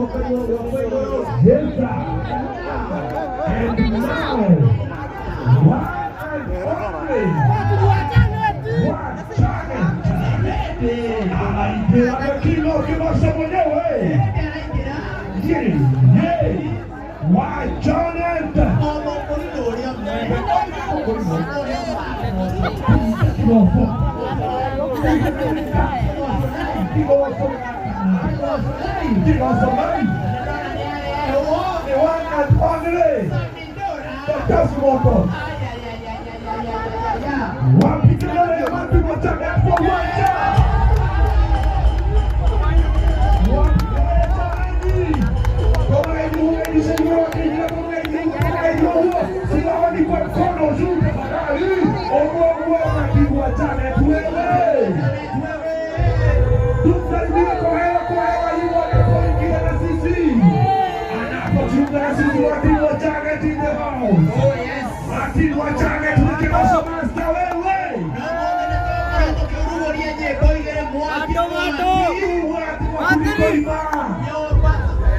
Yes, sir. And now, one and only, Wachane anaingia na kilo kimasha mwenyewe. Yeah. Wajanet. Kigoso. Kigoso. Kigoso mai. The one and only. Dr. Sumoto. Wapi kelele, wapi Wajanet kwa uwanja? Wapi kelele jamani? Simamani kwa mkono juu tafadhali. Ogogo anapigwa Janet wewe. Tumsalimie kwa hewa, kwa hewa hii wanapoingia na sisi. Anapojiunga na sisi Martin wa Janet in the house. Oh yes. Martin wa Janet Kiroso Master wewe. Nyĩmbo igĩrĩ mwaki mwaki. Watu wa kuimba. Nyũmba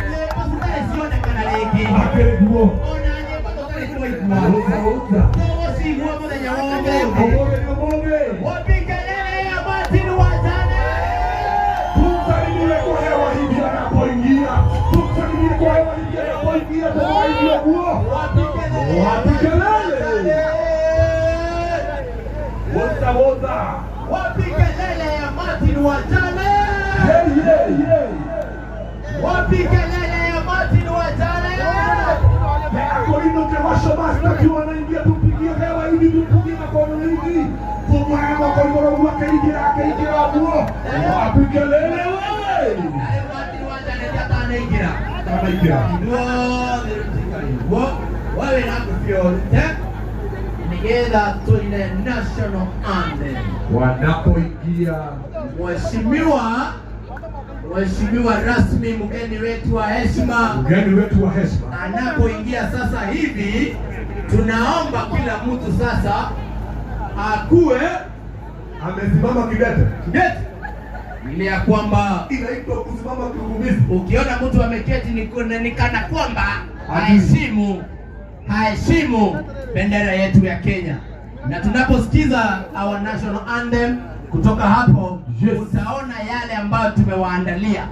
nyĩmbo citarĩ cionekana rĩngĩ. Akĩrĩ guo. Ona nyĩmbo tũtarĩ twaigua. Uza uza. Tũgũcigua mũthenya wa ũmũthĩ. Ũmũthĩ nĩ ũmũthĩ. Wapi kelele ya Martin Wajane? Tumsalimie kwa hewa hivi anapoingia. Tumsalimie kwa hewa hivi anapoingia. Tumsalimie guo. Wapi kelele ya Wapi Martin kelele? Wajane? Woza woza. Wapi kelele ya Martin Wajane? Yeah, yeah, yeah. Wapi kelele ya Martin Wajane? Akorino Kewasho Master akiwa anaingia, tumpigie hewa hivi, tumpigie makono hivi. Tumwae makono akeingia, akeingia guo. Wapi kelele wewe? Arĩ Martin Wajane ti atanaingĩra. Anaingia. Ithuothe rĩu wawe na ngũbia ũrute nĩgetha tũine national anthem. Wanapoingia. Mheshimiwa rasmi, mgeni wetu wa heshima mgeni wetu wa heshima anapoingia sasa hivi, tunaomba kila mtu sasa akuwe amesimama kidete. kidete, ile ya kwamba Inaitwa kusimama kiugumizi. Ukiona mtu ameketi ni kana kwamba haheshimu bendera yetu ya Kenya. Na tunaposikiza our national anthem kutoka hapo, utaona yale ambayo tumewaandalia,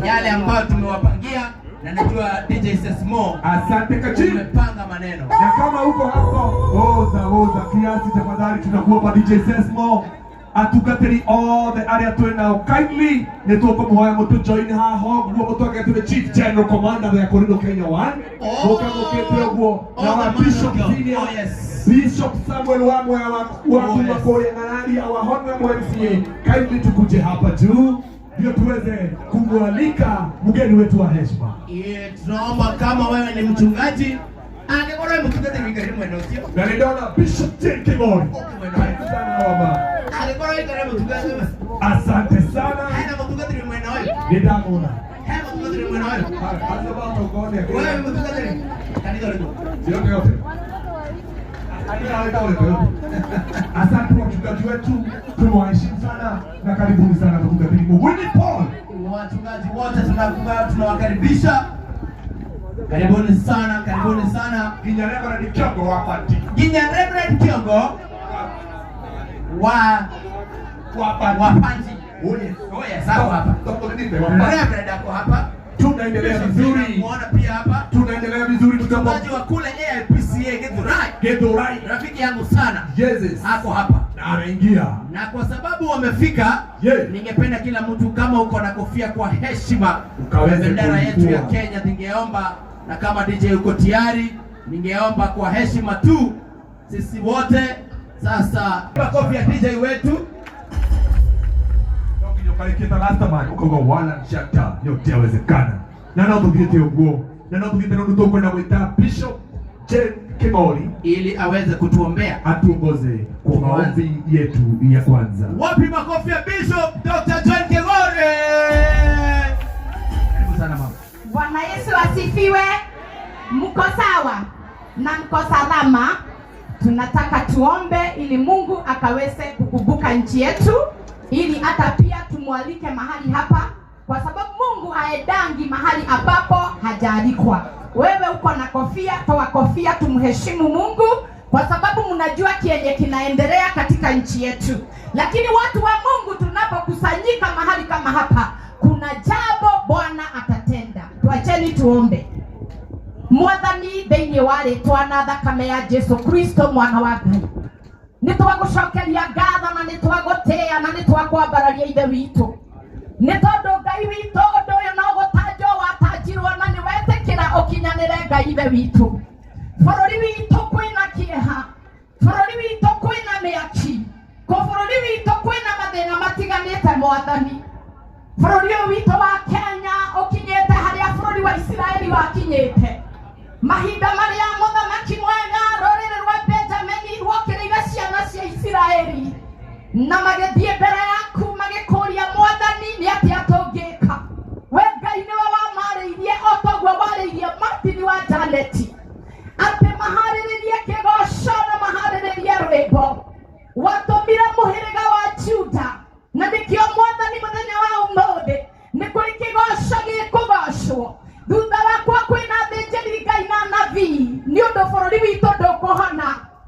yale ambayo tumewapangia, na najua DJ Sesmo Asante Kachini. Umepanga maneno. Na kama uko hapo, oza oza kiasi tafadhali, tunakuomba DJ Sesmo atungatĩri othe arĩa twĩ nao kindly nĩ tũkũmũhoya mũtũ join haha ũguo mũtwake to the chief general commander the Akorino Kenya 1. Oh. Mũke mũkĩte ũguo na Oh, wa the man Bishop of God. Senior Oh, yes. Bishop Samuel Wamwe wa Oh, kuma yes. kũrĩa Ng'arari, our honorable MCA, kindly tukuje hapa juu ndio tuweze kumwalika mgeni wetu wa heshima. Yeah, tunaomba kama wewe ni mchungaji angĩkorwo wĩ mũtungatĩri wĩikare mwena ũcio. Na nĩndona Bishop Jane King'ori. Karibu sana baba. Angĩkorwo wĩikare mũtungatĩri Asante sana. hena mũtungatĩri mwena ũyũ. Nĩndamona. Hena mũtungatĩri mwena ũyũ. Wewe mũtungatĩri kanitha ũrĩkũ? Yote yote. Asante wachungaji wetu, tumewaheshimu sana na karibuni sana mtungatiri Winnie Paul. Wachungaji wote tunawakaribisha, karibuni sana, karibuni sana. Nginya Reverend Kiongo wa Pati. Ginya Reverend Kiongo wa Wa Pati. wa Panji. Oh yes. Oh yes, ako hapa. Dr. Nipe wa Pati. Reverend ako hapa. Tunaendelea vizuri. Muona pia hapa. Tunaendelea vizuri tutapo Mchungaji wa kule AIPCA Githurai. Githurai. Rafiki yangu sana. Jesus. Ako hapa. Na anaingia. Na kwa sababu wamefika, ningependa kila mtu kama uko na kofia kwa heshima Ukaweze bendera yetu ya kuivua. Kenya, ningeomba, na kama DJ uko tayari, ningeomba kwa heshima tu sisi wote sasa, makofi ya DJ wetu. Nginya last man ukauga wala shaka yote yawezekana na no tuthiĩte ũguo na no tuthiĩte nĩ ũndũ tũkwenda gwĩta Bishop Jane King'ori ili aweze kutuombea, atuongoze kwa maombi yetu ya kwanza. Wapi makofi ya Bishop Dr. John King'ori? Karibu sana mama. Bwana Yesu asifiwe. Mko sawa na mko salama? Tunataka tuombe ili Mungu akaweze kukumbuka nchi yetu, ili hata pia tumwalike mahali hapa. kwa sababu Mungu haendangi mahali ambapo hajaalikwa. Wewe uko na kofia, toa kofia, tumheshimu Mungu kwa sababu mnajua kienye kinaendelea katika nchi yetu. Lakini watu wa Mungu tunapokusanyika mahali kama hapa, kuna jambo Bwana atatenda. Tuacheni tuombe. Mwathani thĩinĩ wa rĩtwa na thakame ya Jesu Kristo mwana wa Ngai, nĩ twagũcokeria ngatho na nĩ twagũtĩĩa na nĩ twakwambararia ithe witũ, nĩ tondũ Ngai witũ ũndũ ũyũ no gũtanjwo watanjirwo na nĩ wetĩkĩra ũkinyanĩre. Ngai ithe witũ, bũrũri witũ kwĩna kĩeha, bũrũri witũ kwĩna mĩaki, kũ bũrũri witũ kwĩna mathĩna matiganĩte. Mwathani, bũrũri ũyũ witũ wa Kenya ũkinyĩte harĩa bũrũri wa Isiraeli wakinyĩte mahinda marĩa mũthamaki mwega rũrĩrĩ rwa Benjamini ruokĩrĩire ciana cia Isiraeli na magĩthiĩ mbere yaku magĩkũria, Mwathani, nĩ atĩa tũngĩka? We Ngai nĩwe wamarĩirie o toguo warĩirie Martin wa Janeti atĩ maharĩrĩrie kĩgoco na maharĩrĩrie rwĩmbo. Watũmire mũhĩrĩga wa Juda, na nĩkĩo Mwathani mũthenya wa ũmũthĩ nĩ kũrĩ kĩgoco gĩkũgocwo thutha wakwa kwĩna athĩnjĩri Ngai na nabii, nĩ ũndũ bũrũri witũ ndũkũhona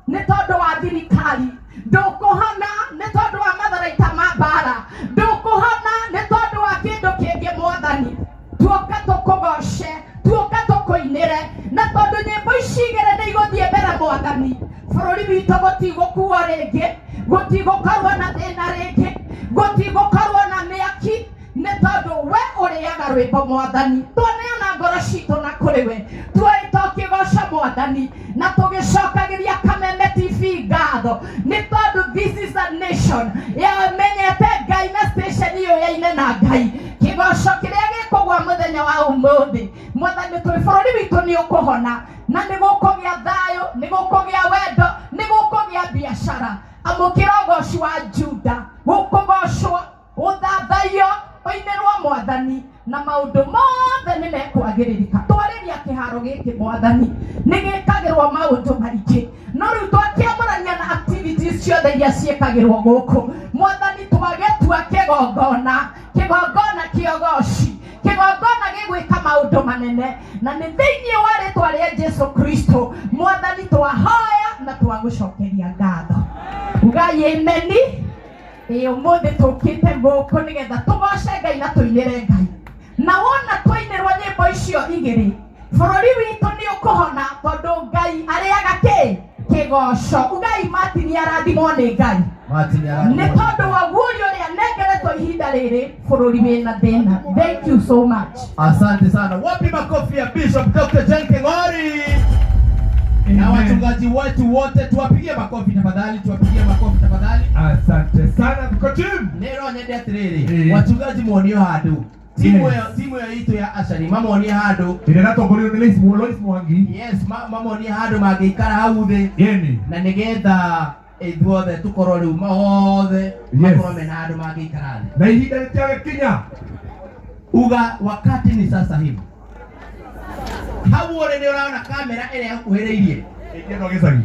nĩ tondũ wa thirikari, ndũkũhona nĩ tondũ wa matharaita ma mbara, ndũkũhona nĩ tondũ wa kĩndũ kĩngĩ. Mwathani, tuoka tũkũgoce, tuoka tũkũinĩre, na tondũ nyĩmbo ici igĩrĩ nĩ igũthiĩ mbere, Mwathani, bũrũri witũ gũtigũkuo rĩngĩ, gũtigũkorwo na thĩna rĩngĩ, gũtigũkorwo na mĩaki, nĩ tondũ we ũrĩaga rwĩmbo. Mwathani, twaneana ngoro citũ na kũrĩ we, tuoĩtwo kĩgoco Mwathani, na tũgĩcokagĩria Kameme TV ngatho, nĩ tondũ this is a nation yamenyete Ngai na station ĩyo yaine na Ngai. Kĩgoco kĩrĩa gĩkũgwa mũthenya wa ũmũthĩ, Mwathani, twĩ bũrũri witũ nĩ ũkũhona na nĩ gũkũgĩa thayũ, nĩ gũkũgĩa wendo, nĩ gũkũgĩa biacara. Amũkĩra ũgoci wa Juda, gũkũgocwo, ũthathaiyo, ũinĩrwo Mwathani, na maũndũ mothe nĩ mekwagĩrĩrĩka. Twarĩria kĩharo gĩkĩ, Mwathani, nĩ gĩkagĩrwo maũndũ maingĩ, no rĩu twakĩamũrania na activities ciothe iria ciĩkagĩrwo gũkũ, Mwathani, twagĩtua kĩgongona, kĩgongona kĩogoci, kĩgongona gĩgwĩka maũndũ manene, na nĩ thĩinĩ wa rĩtwa rĩa Jesu Kristo, Mwathani, twahoya na twagũcokeria ngatho. Ugai ameni. Ĩ ũmũthĩ tũkĩte gũkũ nĩgetha tũgoce Ngai na tũinĩre Ngai, na wona twainĩrwo nyĩmbo icio igĩrĩ, bũrũri witũ nĩ ũkũhona, tondũ Ngai arĩaga kĩ kĩgoco. Ugai Martin arathimwo nĩ Ngai. Martin arathimwo. Nĩ tondũ wa guoria ũrĩa nengeretwo ihinda rĩrĩ bũrũri wĩna thĩna. Thank you so much. Asante sana. Wapi makofi ya Bishop Dr. Jane Keng'ori na wachungaji wetu wote, tuwapigie makofi tafadhali, tuwapigie makofi tafadhali. Asante sana Mkochim. Nero nyende atiriri, wachungaji muonio handu timu ĩyo, timu ĩyo itũ ya Ashari mamonie handũ. Ĩrĩa ĩratongorio nĩ Lois Mwangi. Yes, mamonie handũ mangĩikara hau thĩ Yeni. na nĩgetha ithuothe tũkorwo rĩu othe makorwo mena handũ mangĩikara thĩ. Na ihinda rĩtiagĩkinya. Uga wakati ni sasa hivi. Hau ũrĩ nĩ ũrona kamera ĩrĩa ĩkuhĩrĩirie. Ĩngĩendwo gĩcagi.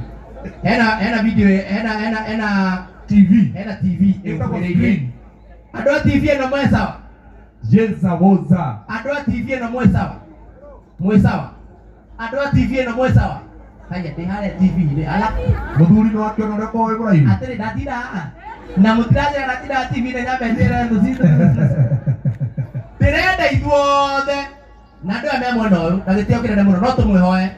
Hena video, hena TV. Hena TV Ĩtagwo ĩkuhĩrĩirie. screen. Andũ a TV ĩno mwe sawa? Jeza woza. Andũ a TV ĩno mwe sawa? Mwe sawa? Andũ a TV ĩno mwe sawa? Haya, ndĩ harĩa TV-inĩ ala. Mũthuri nĩ wakĩona ũrĩa koragwo wĩ mũraihu. Atĩrĩ, ndatinda haha na mũtiranjĩra ndatinda TV-inĩ, nyambe njĩre nũcitũ ndĩrenda ithuothe na andũ aya me mwena ũyũ na gĩtĩo kĩnene mũno, no tũmwĩhoe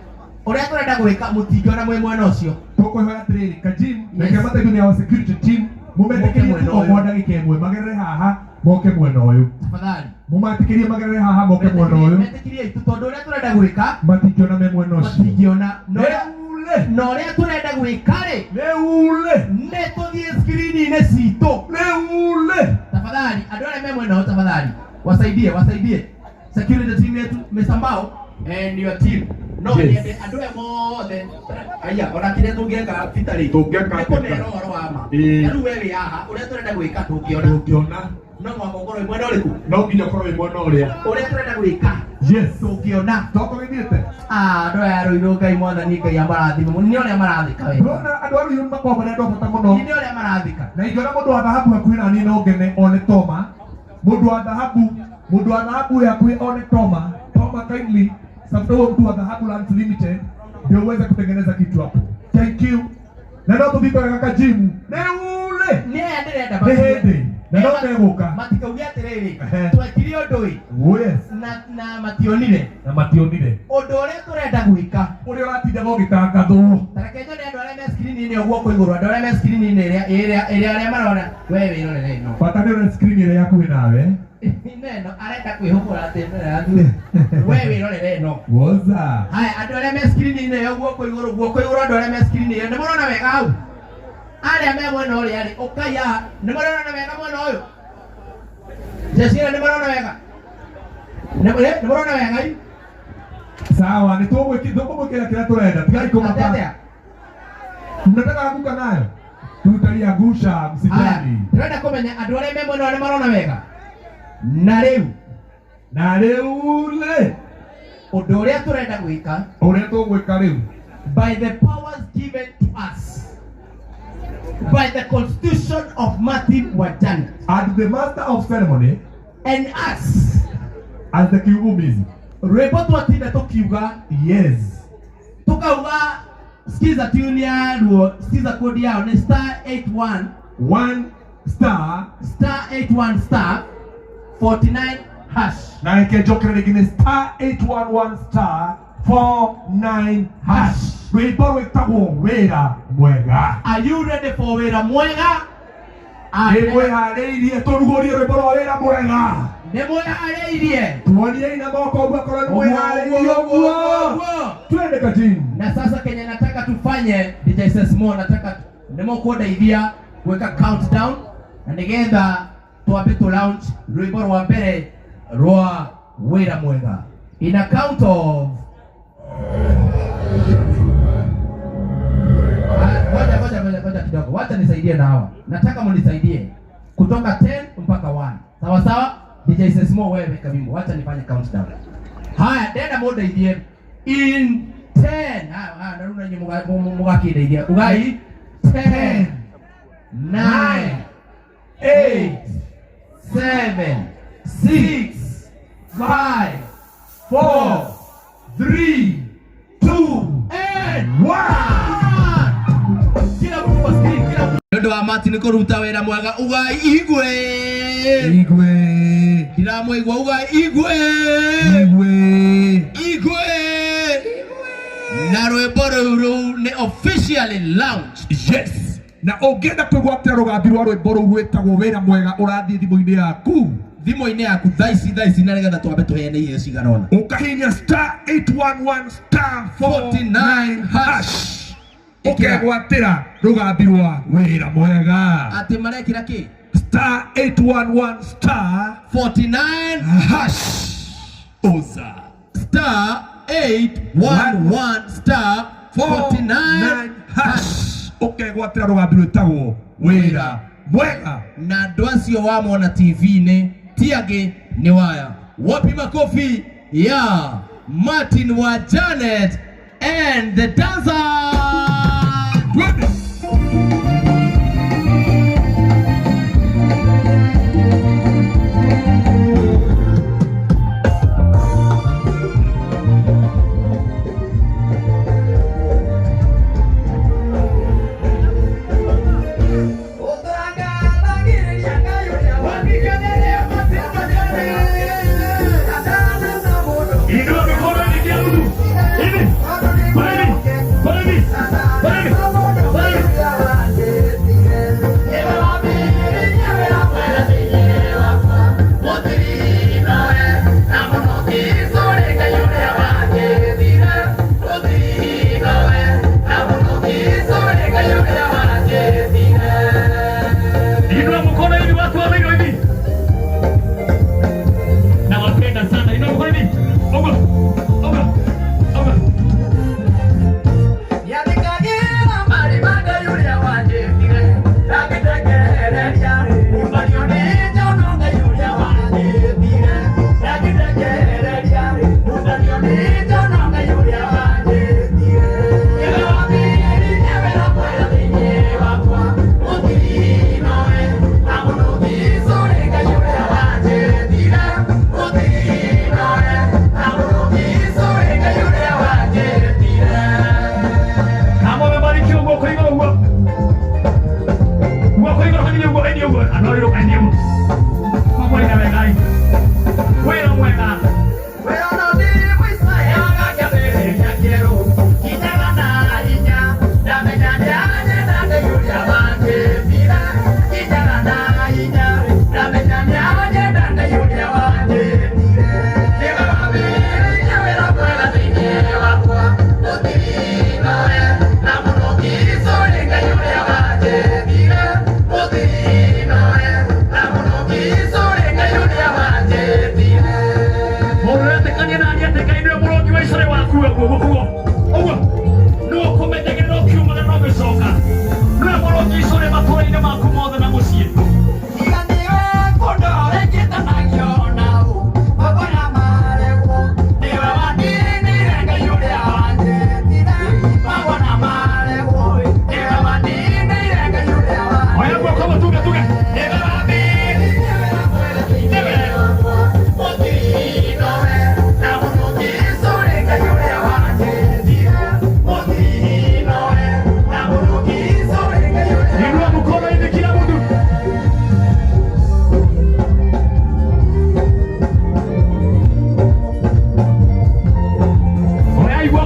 ũrĩa tũrenda gwĩka mũtingĩona mwĩ mwena ũcio. Tũkũhoya atĩrĩrĩ Kajim, Yes. reke mateithio nĩ our security team, mũmetĩkĩrie Moke tu mwena o ũyũ. kwa ndagĩka ĩmwe magerere haha moke mwena ũyũ. Tafadhali. Mũmetĩkĩrie magerere haha moke mwena ũyũ. Metĩkĩrie itu tondũ ũrĩa tũrenda gwĩka Matingĩona me mwena ũcio. matingĩona. Na Rĩu-rĩ, na ũrĩa tũrenda gwĩka rĩ, rĩu-rĩ, nĩ tũthiĩ screen-inĩ citũ. Rĩu-rĩ. Tafadhali andũ arĩa me mwena ũyũ, tafadhali wasaidie, wasaidie security team yetu, Mr. Mbao and your team. No Yes. nyende andũ aya mothe aya ona kĩrĩa tũngĩeka Peter rĩ, Tũngĩeka nĩ atĩa? kũnera ũhoro wa ma. Ĩĩ. Na rĩu we wĩ haha, ũrĩa tũrenda gwĩka tũngĩona. Ndũngĩona. No mũhaka ũkorwo wĩ mwena ũrĩkũ? No nginya ũkorwo wĩ mwena ũrĩa. Ũrĩa tũrenda gwĩka Yes. tũngĩona. Tokũgĩthiĩte. Ah, andũ aya rũirũ, Ngai Mwathani Ngai amarathime mũno. Nĩ ũrĩa marathika we. Ndona andũ a Ruiru makoragwo marĩ andũ a bata mũno. Nĩ ũrĩa marathika. Na ingĩona mũndũ wa thahabu hakuhĩ na niĩ no ngene one toma. Mũndũ wa thahabu. Mundu wa dhahabu yakuĩ one Toma. Toma, kindly tafuta huo mtu wa Dhahabu Lands Limited ndio uweze kutengeneza kitu hapo. Thank you. Na no tũthiĩ wega kajimu nĩ ule Nĩ aya ndĩrenda. Nĩ hĩndĩ na no megũka. Matikauge atĩrĩrĩ, Ehe. twekire ũndũ ĩ Oh yes. na mationire. Na mationire. Ũndũ ũrĩa tũrenda gwĩka, ũrĩa ũratindaga ũgĩtangathwo. Ta reke nyone andũ arĩa me screen-inĩ ũguo kũ igũrũ, andũ arĩa me screen-inĩ ĩrĩa arĩa marona we wĩrorere ĩno. Bata nĩ ũrĩa screen ĩrĩa yakuhĩ nawe. Ĩno ĩno arenda kwĩhũgũra atĩ ĩno yaku we wĩrorere ĩno. Woza. Haya, andũ arĩa me screen-inĩ ĩyo guoko igũrũ, guoko igũrũ, andũ arĩa me screen-inĩ ĩyo, nĩ mũrona wega hau? Arĩa me mwena ũrĩa rĩ, ũkai haha, nĩ mũrona wega mwena ũyũ? Jecira, nĩ mũrona wega? Nĩ mũrona wega i? Sawa, nĩ tũgũmwĩkĩra kĩrĩa tũrenda, tigai kũmaka. Atĩa? Mnataka anguka nayo, tutaliangusha. Haya, Msijali. ndĩrenda kũmenya andũ arĩa me mwena ũyũ nĩ marona wega. Na rĩu Na rĩu rĩ, ũndũ ũrĩa tũrenda gwĩka, ũrĩa tũgwĩka rĩu, by the powers given to us by the constitution of Martin Wajani and the master of ceremony and us, as the kiugumizi, rwĩmbo twatinda tũkiuga, tukauga skiza tune ya ruo, skiza code yao ni star 81 one star star 81 star 49 hash. Na reke njokere rĩngĩ, nĩ star 811 star 49 hash. Rwĩmbo rwĩtagwo Wĩra Mwega. Are you ready for Wĩra Mwega? Nĩ mwĩharĩirie tũrugũrie rwĩmbo rwa Wĩra Mwega? Nĩ mwĩharĩirie? Tuoniei na moko ũguo akorwo nĩ mwĩharĩirie Ũguo, ũguo. ũguo. Twende kajini. Na sasa Kenya nataka tufanye, DJ Sesmo, nataka nĩmũkũndeithia gwĩka countdown na nĩgetha twambe tũ launch rwĩmbo rwa mbere rwa Wĩra Mwega in a count of. Ah, ngoja, ngoja, ngoja, ngoja kidogo, wacha nisaidie na hawa. Nataka munisaidie kutoka 10 mpaka 1, sawa sawa? DJ Sesmo, wewe weka wimbo, wacha nifanye countdown. Haya, ndenda mundeithie in 10. Haya, haya, na rĩu na inyuĩ mũgakĩndeithia. Ugai 10, 9, 8, 7, 6, 5, 4, 3, 2 and 1. Kila mtu kwa screen, kila mtu. Nĩ ũndũ wa Martin kũruta wĩra mwega, ugai igwe. Igwe. Ndiramũigua, ugai igwe. Igwe. Igwe. Na rwĩmbo rũu rũu nĩ officially launched. Yes, na ũngĩenda kwĩgwatĩra rũgambi rwa rwĩmbo rũu rwĩtagwo Wĩra Mwega, ũrathiĩ thimũ-inĩ yaku, thimũ-inĩ yaku thaa ici, thaa ici, na nĩgetha twambe tũheane iheo cigana ũna. Ũkahinya star 811 star 49 hash, ũkegwatĩra rũgambi rwa Wĩra Mwega. Atĩ marekĩra kĩ? Star 811 star 49 hash, oza. Star 811 star 49 hash, ũkegwatĩra rũgambi rwĩtagwo Wĩra Mwega. Na andũ acio wamona TV-inĩ ti angĩ nĩ waya. Wapi makofi ya Martin wa Janet and the dancer? Twende. Inua mikono nikiabudu. Hivi. Pale hivi. Pale hivi. Pale hivi. Pale hivi.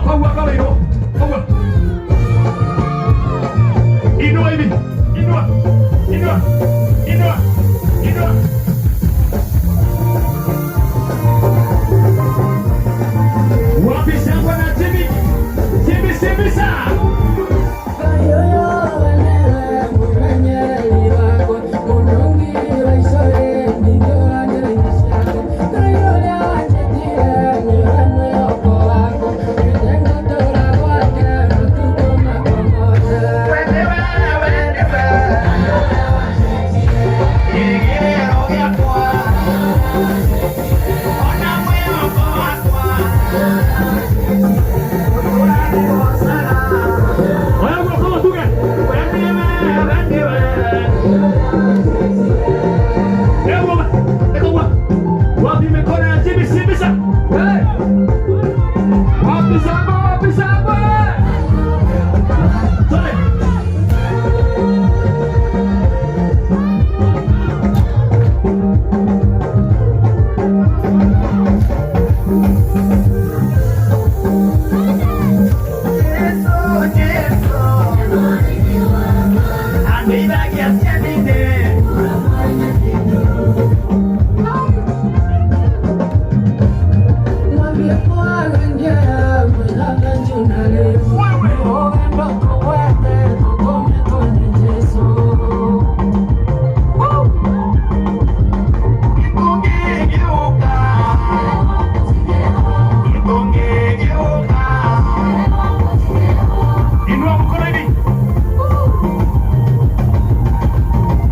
Guoko guoko ũguo. Inua hivi. Inua. Inua. Inua. Inua. Wapi shangwe na Jimmy? Jimmy Simbisa. Oya guoko tuge. Ewo, eko wapi mikono ya Jimmy Simbisa? Hey! Wapi shangwe, wapi shangwe? Twende. Inua mkono hivi.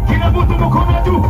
Kila mtu mkono juu.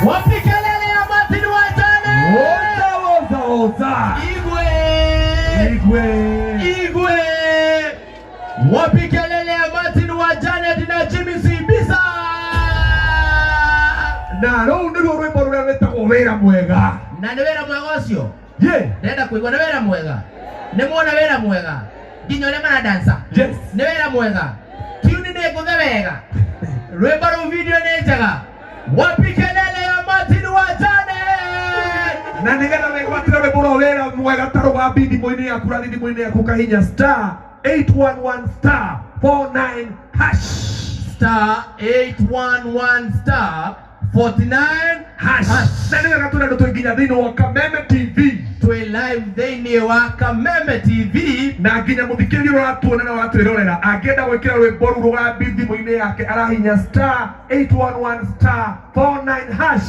Wapi kelele ya Martin Wajane? Woza, woza, woza. Igwe! Igwe. Igwe! Wapi kelele ya Martin wa Janet na Jimmy Simbisa? Na rũu nĩruo rwĩmbo rũrĩa rwĩtagwo wĩra mwega. Na nĩ wĩra mwega ũcio? Ye. Ndĩrenda kũigua nĩ wĩra mwega. Nĩ muona wĩra mwega. Nginya ũrĩa maradansa. Yes. Nĩ wĩra mwega. Tune nĩ ngũthe wega. Rwĩmbo rũu video nĩ njega. Wapi kelele ya Martin wa Janet? Na nĩgetha wĩgwatĩre rwĩmbo rwa wĩra mwega ta rũgambi thimũ-inĩ yaku na thimũ-inĩ yaku kahinya star 811 star 49 hash. Star 811 star 49 hash. Na nĩ wega tũrenda twĩ nginya thĩinĩ wa Kameme TV. Twĩ live thĩinĩ wa Kameme TV. Na nginya mũthikĩrĩria ũratuona na ũratwĩrorera angĩenda gwĩkĩra rwĩmbo rũu rũgambi thimũ-inĩ yake arahinya star 811 star 49 hash.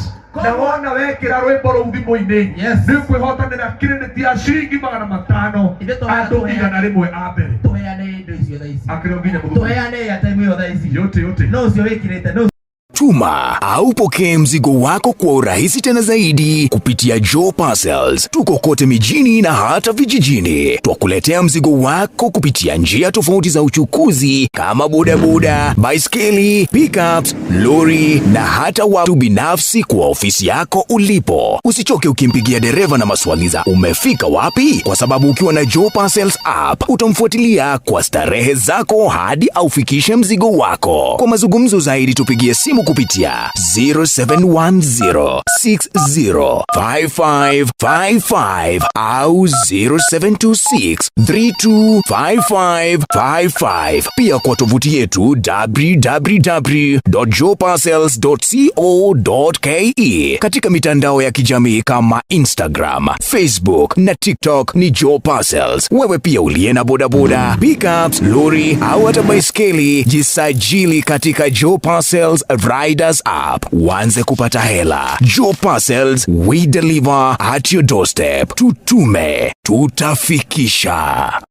Na wona wekĩra rwĩmbo rũu thimũ-inĩ, nĩ ũkwĩhotanĩra credit ya ciringi 500. Ithuĩ tũheana- Andũ 100 a mbere. Tũheane indo icio thaa ici. Akĩrĩ o nginya mũthukũ. Tũheane airtime ĩyo thaa ici. Yote yote. No ũcio wĩkĩrĩte no. Tuma au pokee mzigo wako kwa urahisi tena zaidi kupitia Joe Parcels. Tuko kote mijini na hata vijijini. Twakuletea mzigo wako kupitia njia tofauti za uchukuzi kama bodaboda, baiskeli, pickups, lori na hata watu binafsi kwa ofisi yako ulipo. Usichoke ukimpigia dereva na maswali za umefika wapi, kwa sababu ukiwa na Joe Parcels app utamfuatilia kwa starehe zako hadi aufikishe mzigo wako. Kwa mazungumzo zaidi tupigie simu kupitia 0710605555 au 0726325555. Pia kwa tovuti yetu www.joeparcels.co.ke. Katika mitandao ya kijamii kama Instagram, Facebook na TikTok ni Joe Parcels. Wewe pia uliye na bodaboda, pickups, lori au hata baiskeli, jisajili katika Joe Parcels Riders app uanze kupata hela. Joe Parcels, we deliver at your doorstep. Tutume, tutafikisha.